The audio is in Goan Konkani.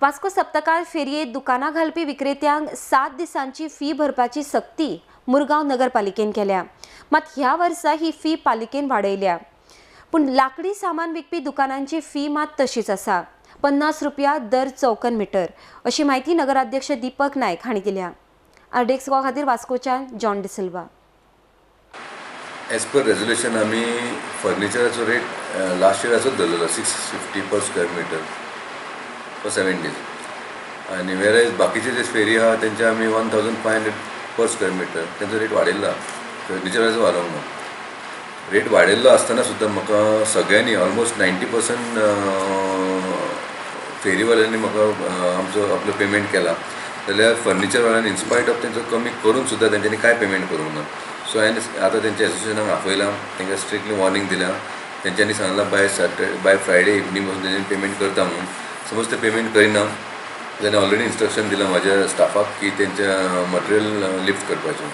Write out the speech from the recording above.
वास्को सप्तकांत फेरयेंत दुकानां घालपी विक्रेत्यांक 7 दिसांची फी भरपाची सक्ती मुरगांव नगरपालिकेन केल्या. मात ह्या वर्सा ही फी पालिकेन वाडयल्या, पूण लाकडी सामान विकपी दुकानांची फी मात तशीच आसा, 50 रुपया दर चौकन मिटर, अशी म्हायती नगराध्यक्ष दीपक नायक हांणी दिल्या. आरडीएक्स गोवा खातीर वास्कोच्यान John D'Silva. As per resolution आमी फर्निचराचो रेट लास्ट इयराचोच धरलेलो 650 per square metre for 7 days, आनी वेर बाकीचे जे फेरी आहा तेंचे आमी 1500 पर स्क्वेअर मिटर तेंचो रेट वाडयल्लो, फर्निचराचो वाडोवंक ना. रेट वाडयल्लो आसतना सुद्दां म्हाका सगळ्यांनी ऑलमोस्ट 90% फेरीवाल्यांनी म्हाका आमचो आपलो पेमेंट केला, जाल्यार फर्निचरवाल्यांनी इन्स्पायट ऑफ तेंचो कमी करून सुद्दां तेंच्यांनी कांय पेमेंट करूंक ना. सो हांवें आतां तेंच्या एसोसिएशनाक आपयलां, तेंकां स्ट्रिक्टली वॉर्निंग दिल्या, तेंच्यांनी सांगलां बाय सॅटरडे बाय फ्रायडे इवनींग पासून तेंच्यांनी पेमेंट करता म्हणून. समज ते पेमेंट करिना जाल्यार ऑलरेडी इन्स्ट्रक्शन दिलां म्हाज्या स्टाफाक की तेंच्या मटेरियल लिफ्ट करपाचें.